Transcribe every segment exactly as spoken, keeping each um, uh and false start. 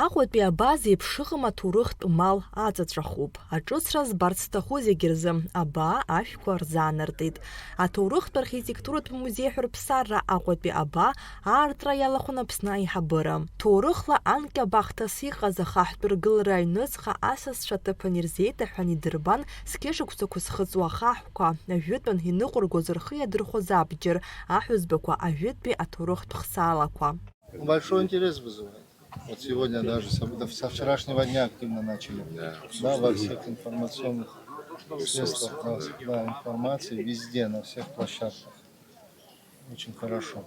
Аҟәатәи абаа зеиԥш ыҟам аҭоурыхтә мал аҵаҵәахуп. Аҿыцра збарц зҭаху зегьы рзы абаа ашәқәа рзаанартит. Аҭоурыхтә архитектуратә музеи ҳәырԥсарра Аҟәатәи абаа аартра иалахәын Аԥсны аиҳабыра. Ҭоурыхла анкьа бахҭас иҟаз ахаҳәтә ргылара аҩныҵҟа асасцәа аҭыԥан ирзеиҭаҳәан идырбан зқьышықәсақәа зхыҵуа ахаҳәқәа, ажәытәан иныҟәыргоз рхы иадырхәоз абџьар, аҳәызбақәа, ажәытәтәи аҭоурыхтә хсаалақәа. Большой интерес вызывает. Вот сегодня даже со, да, со вчерашнего дня активно начали. Да, во всех информационных средствах, да, да, информации, везде, на всех площадках. Очень хорошо.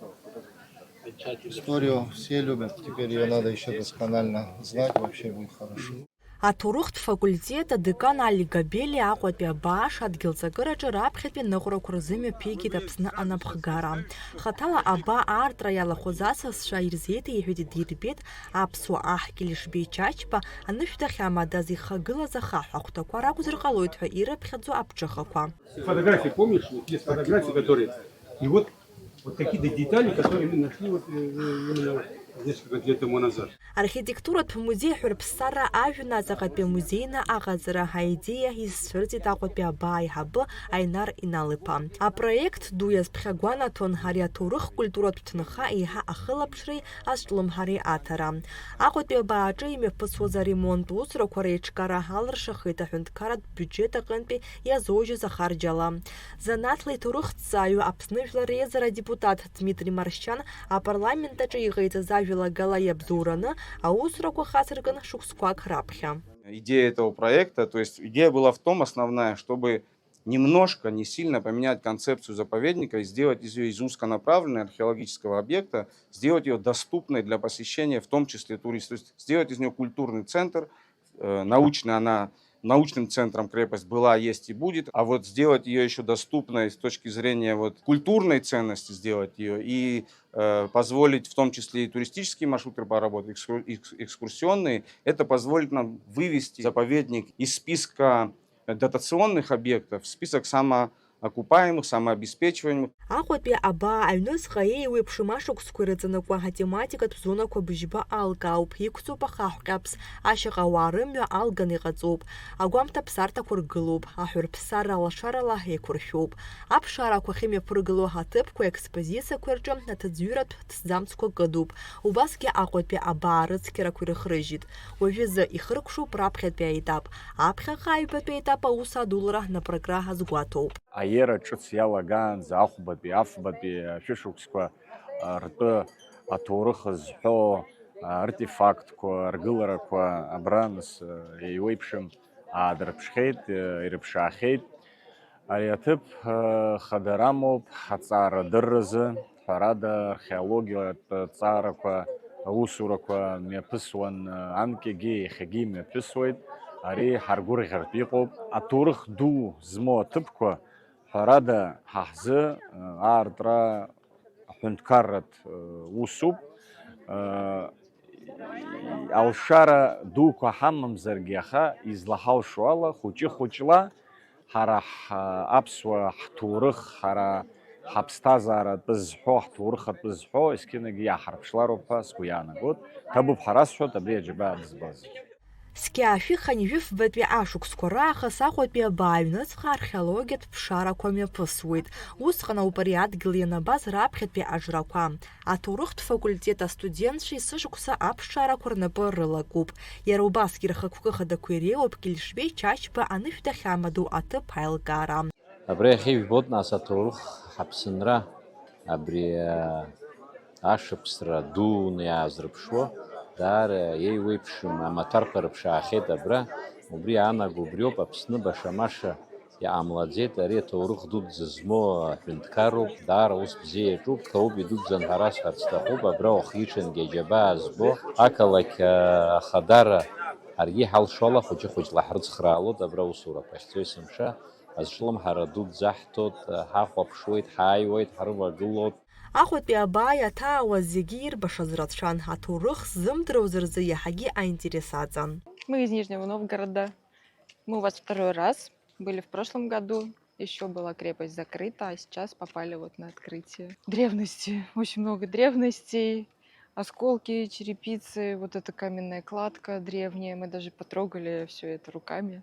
Историю все любят, теперь ее надо еще досконально знать, вообще будет хорошо. Аҭоурыхтә факультет адекан Али Габели Аҟәатәи абаа ашадгьыл ҵакыраҿы раԥхьатәи аныҟәарақәа рзымҩаԥигеит Аԥсны анапхгара. Хаҭала абаа аартра иалахәыз асасцәа ирзеиҭеиҳәеит, идирбеит аԥсуа аҳ Кьылышбеи Чачба анышә дахьамадаз ихагылаз ахаҳә ахәҭақәа ракәзар ҟалоит ҳәа ирыԥхьаӡо аԥҽыхақәа. Фотографии, помнишь, вот есть фотографии, которые... И вот, вот какие-то детали, которые мы нашли вот, э, именно несколько лет тому назад. Архитектуратә музеи ҳәырԥсарра ажәҩан аҵаҟатәи амузеины аҟаҵара аидеиа изцәырҵит Аҟәатәи абаа аиҳабы Аинар Инал-иԥа. Апроект ду иазԥхьагәанаҭон ари аҭоурых-культуратә ҭынха еиҳа ахылаԥшреи азҿлымҳареи аҭара. Аҟәатәи абааҿы имҩаԥысуаз аремонт усурақәа реиҿкаара алыршахеит аҳәынҭқарратә биуџьет аҟынтәи иазоужьыз ахарџь ала. Занааҭла иҭоурыхҭҵааҩы, Аԥсны Жәлар Реизара адепутат Дмитри Маршьан апарламент аҿы иҟаиҵаз ажәалагала иабзоураны аусурақәа хацыркын шықәсқәак раԥхьа. Идея этого проекта, то есть идея была в том основная, чтобы немножко, не сильно поменять концепцию заповедника и сделать из её из узконаправленной археологического объекта, сделать её доступной для посещения, в том числе туристов, то есть сделать из неё культурный центр, э, научно она, научным центром крепость была, есть и будет, а вот сделать её ещё доступной с точки зрения вот культурной ценности, сделать её и, э, позволить в том числе и туристические маршруты проработать, экскур-, экс-, экскурсионные, это позволит нам вывести заповедник из списка дотационных объектов в список самоокупаемых, самообеспечиваемых. Аҟәатәи абаа аҩныҵҟа еиуеиԥшым ашықәсқәа ирыҵанакуа атематикатә зонақәа быжьба алкаауп, иқәҵоуп ахаҳә ҟьаԥс, ашьаҟа ауаа рымҩа алганы иҟаҵоуп, агәамҭа ԥсарҭақәа ргылоуп, аҳәырԥсарра алашарала еиқәыршәоуп. Аԥшаарақәа ахьымҩаԥыргыло аҭыԥқәа, аекспозициақәа рҿы аҭыӡҩыратә ҭӡамцқәа кыдуп. Убасгьы Аҟәатәи абаа рыцқьарақәа ирыхрыжьит. Уажәазы ихыркәшоуп раԥхьатәи аетап. Аԥхьаҟа аҩбатәи аетап аус адулара напракра азгәаҭоуп. Аиеира ҿыц иалагаанӡа ахәбатәи, афбатәи ашәышықәсқәа, а, ртәы аҭоурых зҳәо, а, артефактқәа, ргыларақәа абра нас, а, еиуеиԥшым аадырԥшхьеит, а, ирыԥшаахьеит. Ари аҭыԥ, а, хадара амоуп ҳаҵаарадырразы. Ҳәарада, археологиатә ҵаарақәа аусурақәа мҩаԥысуан анкьагьы, иахьагьы имҩаԥысуеит. Ари ҳаргәырӷьартә иҟоуп. Аҭоурых ду змоу аҭыԥқәа, ҳәарада, ҳа ҳзы аартра аҳәынҭқарратә усуп. Алшара дуқәа ҳамамзаргьы, аха излаҳалшо ала, хәыҷы-хәыҷла ҳара ҳ-, аԥсуа ҳҭоурых, ҳара ҳаԥсҭазаара атәы зҳәо, ҳҭоурых атәы зҳәо, есқьынагьы иааҳарԥшлароуп ҳәа сгәы иаанагоит. Ҭабуп ҳәа расҳәоит абри аџьабаа дызбаз зегьы. Зқьи ашәи хынҩажәи фбатәи ашықәсқәа раахыс Аҟәатәи абаа аҩныҵҟа археологиатә ԥшаарақәа мҩаԥысуеит. Усҟан ауп ари адгьыл ианабаз раԥхьатәи аҿрақәа. Аҭоурыхтә факультет астудентцәа есышықәса аԥшаарақәа рнапы рылакуп. Иара убасгьы рхықәкы хадақәа иреиуоуп Кьылшбеи Чачба анышә дахьамадоу аҭыԥ аилкаара. Абра иахьа ижәбоит, нас, аҭоурых ҳаԥсынра, абри, а, ашықәсра дуны иаазырԥшуа, даара еиуеиԥшым амаҭәарқәа рыԥшаахьеит абра. Убри аанаго убриоуп, Аԥсны баша-маша иҟамлаӡеит, ари аҭоурых дуӡӡа змоу аҳәынҭқарроуп, даара ус бзиа иаҿуп, ҭоуби дуӡӡан ҳәа расҳәарц сҭахуп, абра уахгьы-ҽынгьы аџьабаа збо, ақалақь, а, ахадара ҳаргьы иҳалшо ала хәыҷы-хәыҷла ҳрыцхраалоит, абра аусурақәа ахьцо есымша азҿлымҳара дуӡӡа аҳҭоит, ҳахәаԥшуеит, ҳааиуеит, ҳрывагылоуп. Аҟәатәи абаа иаҭаауаз зегьы ирбашаз рацәан, аҭоурых ззымдыруаз рзы иаҳагьы аинтерес аҵан. Мы из Нижнего Новгорода. Мы у вас второй раз. Были в прошлом году, ещё была крепость закрыта, а сейчас попали вот на открытие. Древности, очень много древностей. осколки, черепицы, вот эта каменная кладка древняя, мы даже потрогали все это руками.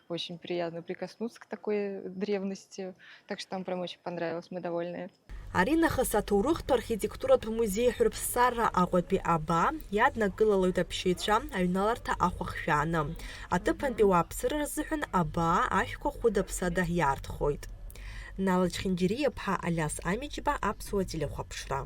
Очень приятно прикоснуться к такой древности, так что нам прям очень понравилось, мы довольны. Аринахыс аҭоурыхтә архитектуратә музеи ҳәырԥссарра Аҟәатәи абаа иаднакылалоит аԥшьаҩцәа аҩналарҭа ахәахшәааны. Аҭыԥантәи ауааԥсыра рзыҳәан абаа ашәқәа хәыда-ԥсада иаартхоит. Нала Чхинџьириа-ԥҳа, Алиас Амиџьба, Аԥсуа телехәаԥшра.